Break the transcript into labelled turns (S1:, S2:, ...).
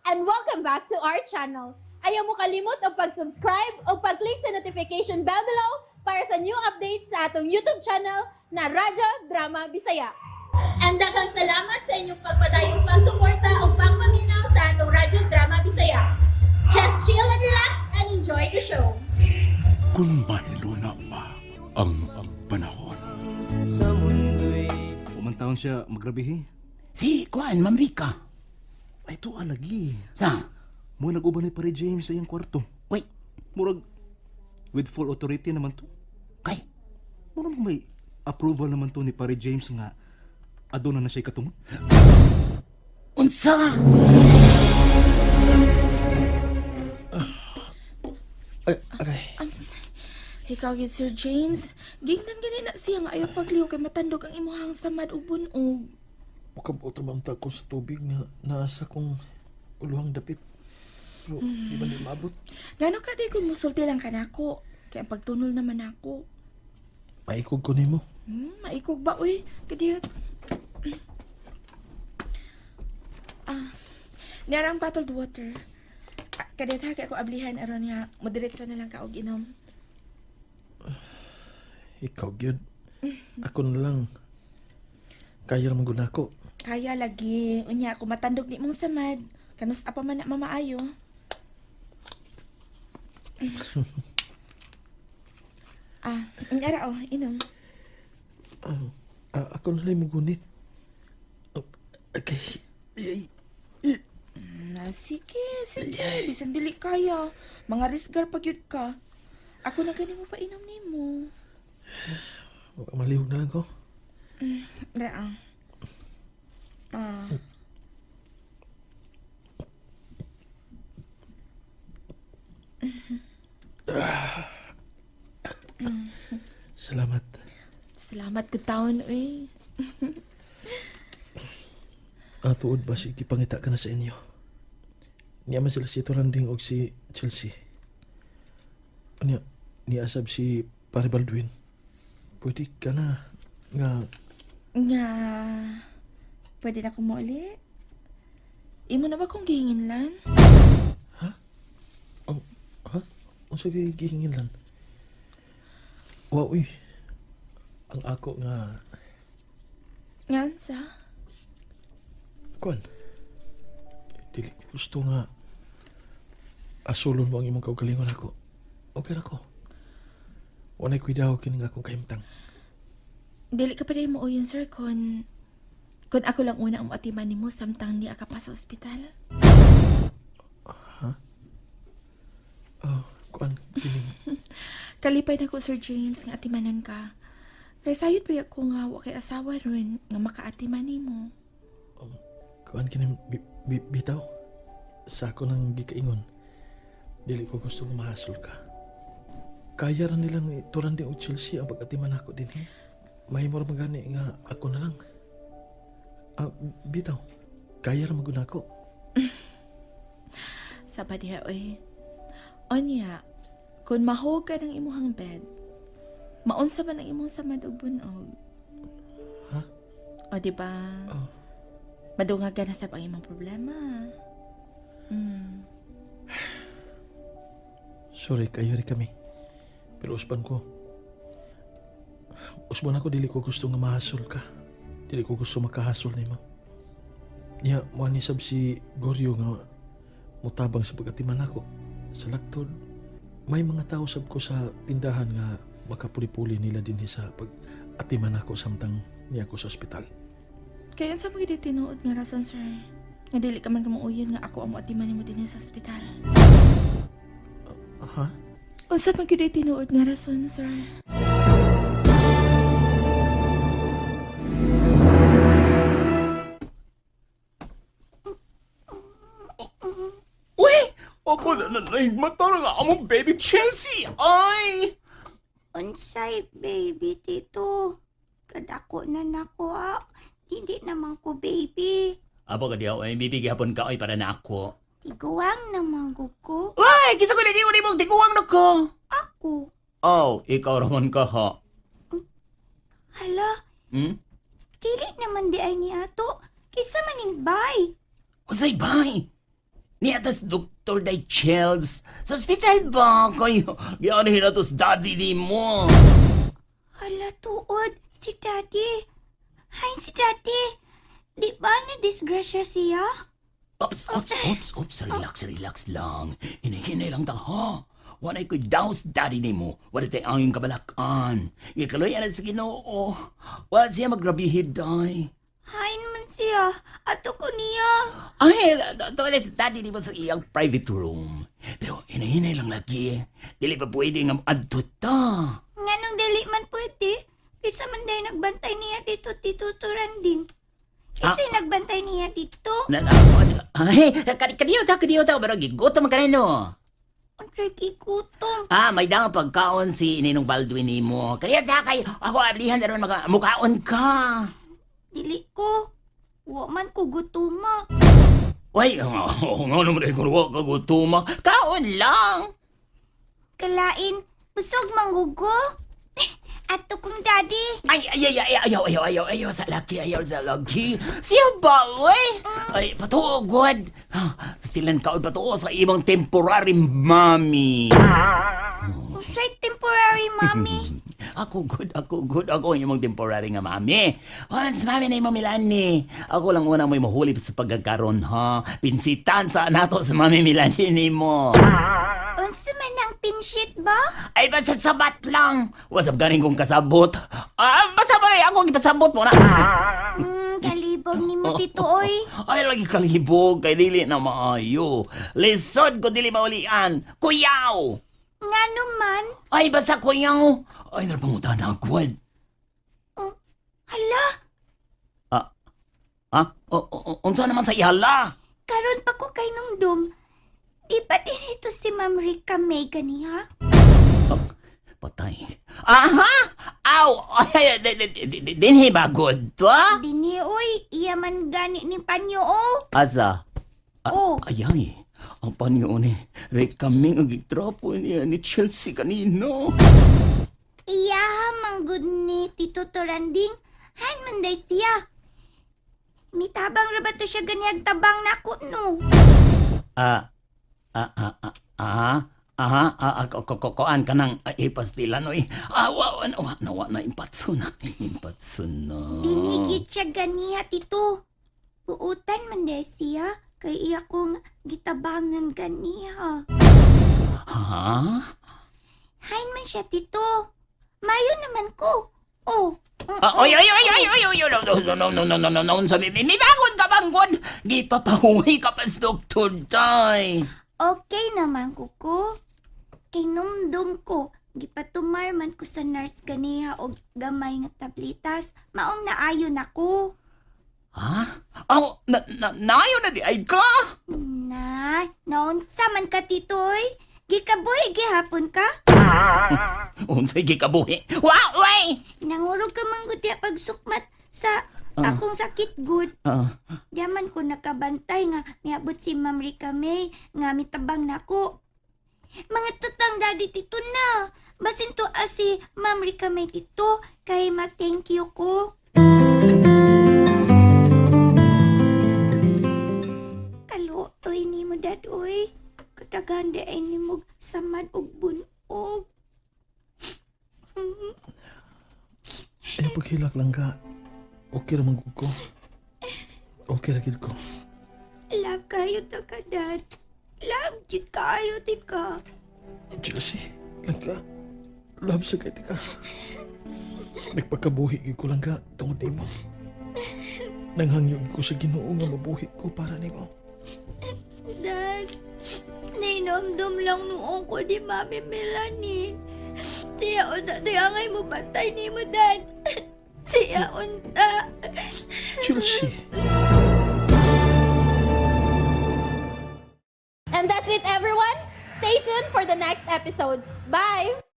S1: And welcome back to our channel. Ayaw mo kalimot og pag-subscribe o pag-click sa notification bell below para sa new updates sa atong YouTube channel na Radyo Drama Bisaya. And daghang salamat sa inyong pagpadayong pagsuporta o pagpaminaw sa atong Radyo Drama Bisaya. Just chill and relax and enjoy the show.
S2: Kung mahiluna pa ang panahon.
S3: Sa mundo'y
S4: Pumantaon siya magrabihi.
S5: Si Kuan, Ma'am Rica.
S4: Ay, ito alagi.
S5: Sa?
S4: Mo nag-uban ni pare James sa iyang kwarto.
S5: Wait,
S4: Murag with full authority naman to.
S5: kay.
S4: Murag may approval naman to ni pare James nga aduna na siya katungod.
S5: Unsa?
S3: Ay, aray.
S6: Ikaw gid, Sir James, gingnan gani na siya nga ayaw pagliw kay matandog ang imuhang samad ug bunog.
S3: Mukabot ra ko sa tubig nga naasa kong uluhang dapit. Pero di ba ni maabot?
S6: Ngano ka di kung musulti lang ka nako? Kay ang pagtunol naman ako.
S3: Maikog ko nimo.
S6: Maikog ba uy? Kadiyot. Ah, niyara ang bottled water. Ah, kadiyot ha, kay ako ablihan aron nga modiretsa na lang ka og inom.
S3: Ikaw gyud. Ako na lang. Kaya ra man gud nako.
S6: Kaya lagi. Unya, kung matandog ni mong samad, kanus apa man na mamaayo. Ah, ara oh, inom.
S3: Ah, ako na lang mugunit. Okay. Ay,
S6: Na, sige, sige. Bisan dili kaya. Mga risgar pag yun ka. Ako na gani mo pa inom nimo.
S3: Malihog na lang ko.
S6: Ara ah. Ah.
S3: Salamat.
S6: Salamat ko taon, uy.
S3: Ah, tuod ba sige pangita ka na sa inyo. Niya man sila si Toranding og si Chelsea. Niya, niya asab si Pare Baldwin. Pwede ka na nga
S6: Nga, pwede na ko uli? Imo na ba kong gihinginlan?
S3: Oh, ha? Unsa gyud gihinginlan? Wa uy. Ang ako nga
S6: Ngan sa?
S3: kuan. Dili ko gusto nga asulon mo ang imong kaugalingon ako. Okay ra ko. Walay kuidaw kining akong kahimtang.
S6: Dili ka pa rin mo uyon, sir, kung ako lang una ang moatiman nimo samtang niya ka pa sa ospital.
S3: Oh, kuan kining
S6: Kalipay na ko, Sir James, nga atimanon ka. Kay sayod pa ko nga wa kay asawa ron nga makaatiman nimo.
S3: Kuan kining bitaw. Sa ako nang gikaingon. Dili ko gusto nga mahasol ka. Kaya ra nila ni Turandi og Chelsea ang pag-atiman ako dinhi. Mahimo ra man gani nga ako na lang. Ah, bitaw. Kaya ra man gud nako.
S6: Saba diha oy. Onya, kung mahog ka ng imuhang bed, maunsa man ang imong samad og bunog.
S3: Ha?
S6: O di ba?
S3: Oh.
S6: Madungag ka na sab ang imong problema.
S3: Sorry kayo rin kami. Pero usban ko. Usban ako dili ko gusto nga mahasol ka. Dili ko gusto makahasol nimo. Nya mo ni sab si Goryo nga mutabang sa pagatiman ako sa laktod. May mga tao sab ko sa tindahan nga makapuli-puli nila dinhi sa pag-atiman ako samtang niya ako sa ospital.
S6: Kaya sa mga tinuod nga rason, sir, nga dili ka man kamuuyon nga ako ang moatiman nimo dinhi sa ospital.
S3: Ha?
S6: Unsa man gyud ay tinuod nga rason, sir?
S5: Uy! Ako na nanahigmata nga among baby Chelsea! Ay!
S7: Unsay baby, tito. Kadako na nako ah. Hindi naman ko baby.
S5: Abo ka diyaw, ay bibigyan ka ay para na ako.
S7: Tiguang naman ko.
S5: Uy! Kisa ko naging mong tiguang na ko!
S7: Ako.
S5: Oh, ikaw raman ka ha.
S7: Hala, dili naman di ay ni ato. Kisa maning bay.
S5: Unsay bay? Niya tas Dr. Day Chels. Sa ospital ba kayo? Gianhin na to sa daddy ni mo.
S7: Hala, tuod. Si Daddy. Hay, si Daddy. Di ba na disgrasya siya?
S5: Ops, ops, ops, ops. Relax, relax lang. Hinahinay lang ta, ha? Walay ko'y daos daddy ni mo. Wala tayo angin kabalakan. Ikaloy na sa Ginoo. Wala siya magrabihid, day.
S7: Hain man siya. Ato ko niya.
S5: Ay, tuwala sa daddy ni mo sa iyang private room. Pero hinahinay lang lagi. Dili pa pwede nga adto ta.
S7: Nganong dili man pwede. Kaysa man dahil nagbantay niya dito, Tito Turanding. Kasi nagbantay niya dito.
S5: Na, na, ay, kaniyo ta, kaniyo ta, pero gigutom ka rin, no?
S7: Ang gutom.
S5: Ah, may dang pagkaon si Ninong Baldwin nimo. Kaya ta kay ako ablihan na ron maka mukaon ka.
S7: Dili ko. Wa man ko gutuma.
S5: Uy, oo nga naman ay kung ka gutuma. Kaon lang.
S7: Kalain, busog manggugo. Ato kong daddy.
S5: Ay, ay, ay, ay, ayaw, ayaw, ayaw, ayaw sa laki, ayaw sa laki. Siya ba, uy? Ay, patuogod. Stilan ka, uy, patuo sa imong temporary mami.
S7: Usay temporary mommy.
S5: Ako good, ako good. Ako ang imong temporary nga mami. Once mami na imong Milani. Ako lang una mo'y mahuli sa pagkakaroon, ha? Pinsitan sa nato sa mami Milani nimo.
S7: Unsa man ang pinshit ba?
S5: Ay, basta sabat lang. Wasap ganing kong kasabot. Ah, basta ba na ako gipasabot mo na.
S7: Kalibog ni mo tito oy.
S5: Ay, lagi kalibog. Kay dili na maayo. Lisod ko dili maulian. Kuyaw!
S7: Ngano man?
S5: Ay, basta kuyaw. Ay, narapangutan na agwad.
S7: Hala,
S5: Ha? O, unsa naman sa ihala?
S7: karon pa ko kay nung Di ba din ito si Ma'am Rica May ganiha?
S5: Patay. Aha! Aw! Ay, dinhi ba good to?
S7: Dini oy, iya man gani ni panyo o.
S5: Asa?
S7: Oh.
S5: Ayay. Ang panyo ni Rekaming ang gitrapo niya ni Chelsea kanino.
S7: Iya man gud ni Tito Toranding. Han man day siya. Mitabang ra ba to siya ganiyag tabang nako no?
S5: Ah, ah, ah, ah, ah, ah, ah, ah, ko, ko, ko, koan ka nang ipastilan, oy. Ah, wa, wa, wa, na, wa, na, impatso na, impatso na.
S7: Dinigit siya ganiha tito. Buutan man day siya kay iya kong gitabangan ganiha.
S5: Ha?
S7: Hain man siya tito. Mayo naman ko. Oh.
S5: Ah, oy, oy, oy, oy, oy, oy, no, no, no, no, no, no, no, no, no, sabi, may bangon ka bangon. Di pa pahuwi ka pa sa doktor, tay.
S7: Okay naman kuko. Kay numdum ko, gipatumar man ko sa nurse ganiha og gamay nga tablitas. Maong naayon ako.
S5: Ha? Aw, na, na, nayo na di ay ka?
S7: Na, naunsa man ka tito oy. Gikabuhi gihapon ka?
S5: Unsay gikabuhi? Wa, way!
S7: Nangurog ka man gud diya pagsukmat sa akong sakit gud.
S5: Ah,
S7: Diyaman ko nakabantay nga miabot si Ma'am Rica May nga mitabang nako. Mga tutang daddy tito na. Basin to si Ma'am Rica May tito kay mag-thank you ko. Kaluoy ni mo dad oy. Katagan di ay ni mo samad og bunog.
S3: Ay, paghilak lang ka. Okay ra man gud ko. Okay ra gid ko.
S7: Love kayo ta ka dad. Love jud kayo ti ka.
S3: Chelsea, langka. Love sa kay ka. Nagpakabuhi gyud ko langka tungod nimo. Nanghangyo gyud ko sa Ginoo nga mabuhi ko para nimo.
S7: Dad, nainomdom lang noon ko ni Mami Melanie. Siya unta, siya ngay mo bantay ni mo, Dad. Siya unta.
S3: Chelsea.
S1: And that's it, everyone. Stay tuned for the next episodes. Bye!